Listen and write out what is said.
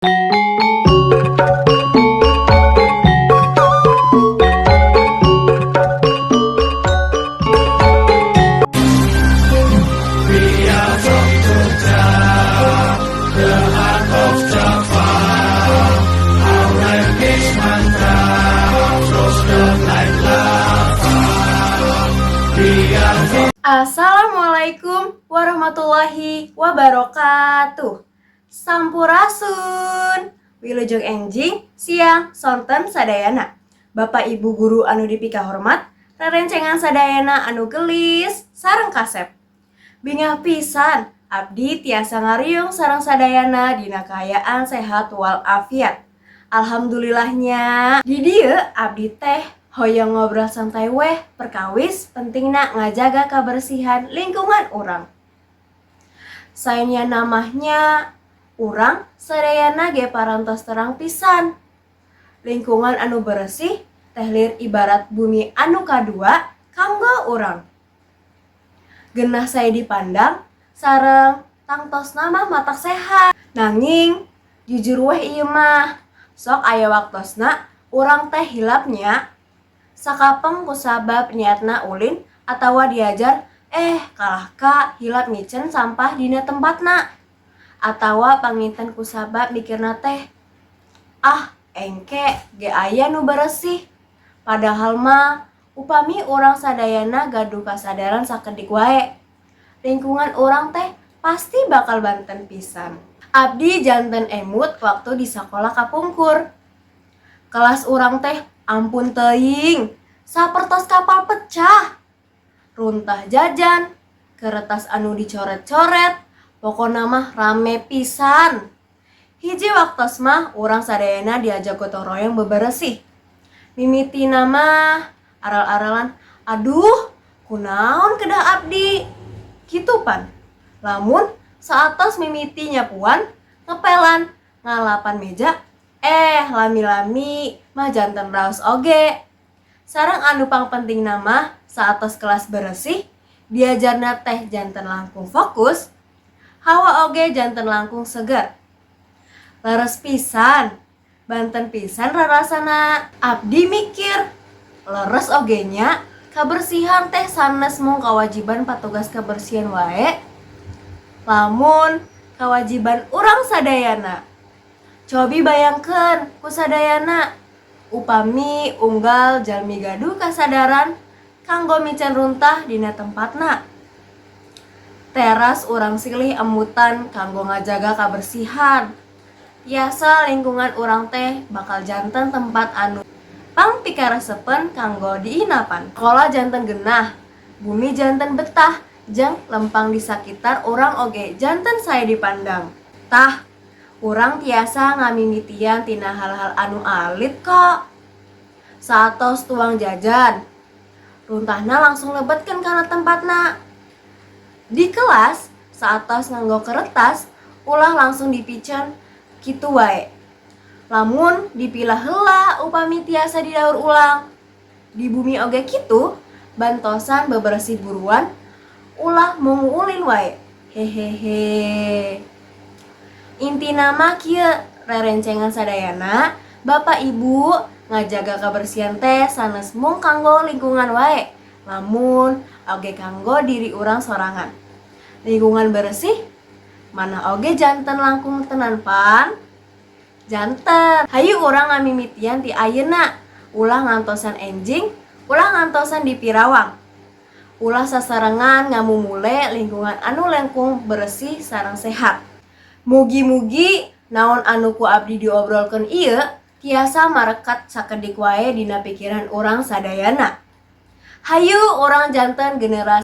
We are from Jogja, the heart of Java. Our rap is mantra, flows down like lava. We are from Assalamualaikum warahmatullahi wabarakatuh. Sampurasun. Wilujeng enjing, siang, sonten sadayana. Bapak Ibu guru anu dipikahormat, rerencengan sadayana anu gelis sareng kasep. Bingah pisan abdi tiasa ngariung sareng sadayana dina kaayaan sehat wal afiat. Alhamdulillahnya. Di dieu abdi teh hoyong ngobrol santai weh perkawis pentingna ngajaga kebersihan lingkungan urang. Saena mah nya, urang sadayana ge parantos terang pisan. Lingkungan anu beresih teh lir ibarat bumi anu kadua kanggo urang. Genah sae dipandang sareng tangtosna mah matak sehat. Nanging jujur weh ieu mah, sok aya waktosna urang teh hilap nya. Sakapeng kusabab niatna ulin atawa diajar, kalah ka hilap micen sampah dina tempatna. Atawa panginten kusabab mikirna teh, "Ah, engke ge aya nu beresih." Padahal mah upami urang sadayana gaduh kasadaran sakedik wae, lingkungan urang teh pasti bakal banten pisan. Abdi janten emut waktu di sakola kapungkur. Kelas urang teh ampun teuing, sapertos kapal pecah. Runtah jajan, keretas anu dicoret-coret, pokona mah rame pisan. Hiji waktos mah urang sadayana diajak gotong royong beberesih. Mimitina mah aral-aralan, "Aduh, kunaon kedah abdi?" Kitu pan. Lamun saatos mimiti nyapuan, ngepelan, ngalapan meja, lami-lami mah janten raos oge. Sareng anu pangpentingna mah saatos kelas beresih, diajarna teh janten langkung fokus, hawa oge janten langkung seger. Leres pisan, banten pisan rarasana. Abdi mikir, leres oge nya kabersihan teh sanes mung kawajiban patugas kebersihan wae, lamun kawajiban urang sadayana. Cobi bayangkeun ku sadayana, upami unggal jalmi gaduh kasadaran kanggo micen runtah dina tempatna. Teras urang silih emutan kanggo ngajaga kabersihan. Tiasa lingkungan urang teh bakal janten tempat anu pangpikaresepeun kanggo diinapan. Sakola janten genah, bumi janten betah, jeung lempang di sakitar urang oge janten sae dipandang. Tah, urang tiasa ngamimitian tina hal-hal anu alit kok. Saatos tuang jajan, runtahna langsung lebetkeun kana tempatna. Di kelas, saatos nganggo keretas, ulah langsung dipicen kitu wae. Lamun dipilah heula upami tiasa didaur ulang. Di bumi oge kitu, bantosan beberesih buruan, ulah mung ulin wae. Hehehe. Intina mah kieu, rerencengan sadayana, Bapak Ibu, ngajaga kabersihan teh sanes mung kanggo lingkungan wae, lamun oge kanggo diri urang sorangan. Lingkungan beresih, manah oge janten langkung tenan pan? Janten. Hayu urang ngamimitian ti ayeuna, ulah ngantosan enjing, ulah ngantosan dipirawang. Ulah sasarengan ngamumule lingkungan anu langkung beresih sareng sehat. Mugi-mugi naon anu ku abdi diobrolkeun ieu tiasa marekat sakedik wae dina pikiran urang sadayana. Hayu urang janten generasi